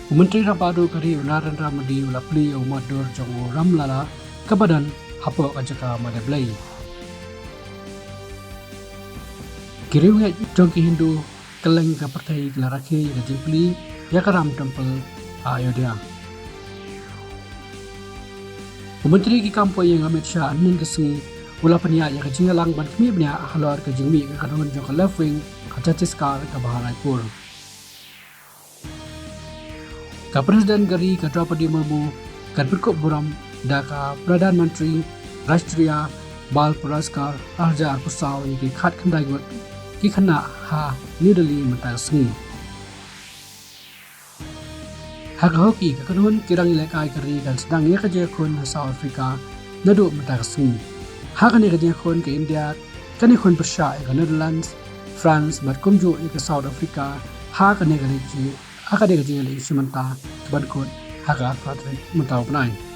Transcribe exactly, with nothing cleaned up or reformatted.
U Myntri Rangbah Duh ka ri u Narendra Modi u la plie ïa u mot dur jong u Ram Lala kaba don hapoh ka jaka mad blei. Ki riewngeit jong ki Hindu kylleng ka pyrthei ki la rakhe ïa ka jingplie ïa ka Ram Temple ha Ayodhya. U Myntri ki kam poi ïing Amit Shah hynnin ka sngi u la pynïaid ïa ka jingïalang ban khmih bniah halor ka jingmih ka kynhun jong ka Left Wing ha Chhattisgarh kaba ha Raipur. Ka President ka ri ka Draupadi Murmu kan pynkup burom da ka Pradhan Mantri Rashtriya Bal Puraskar ar hajar arphew saw ïa ki khatkhyndai ngut ki khynnah ha New Delhi mynta ka sngi. Ha ka hockey, ka kynhun ki rangïalehkai ka ri kan sdang ïa ka jingïakhun ha South Africa naduh mynta ka sngi. Ha kane ka jingïakhun ka India kan ïakhun pyrshah ïa ka Netherlands, France bad kumjuh ïa ka South Africa ha kane ka jing ha kane ka jingïaleh shimanta kaban kut ha ka arphew tarik mynta u bnai.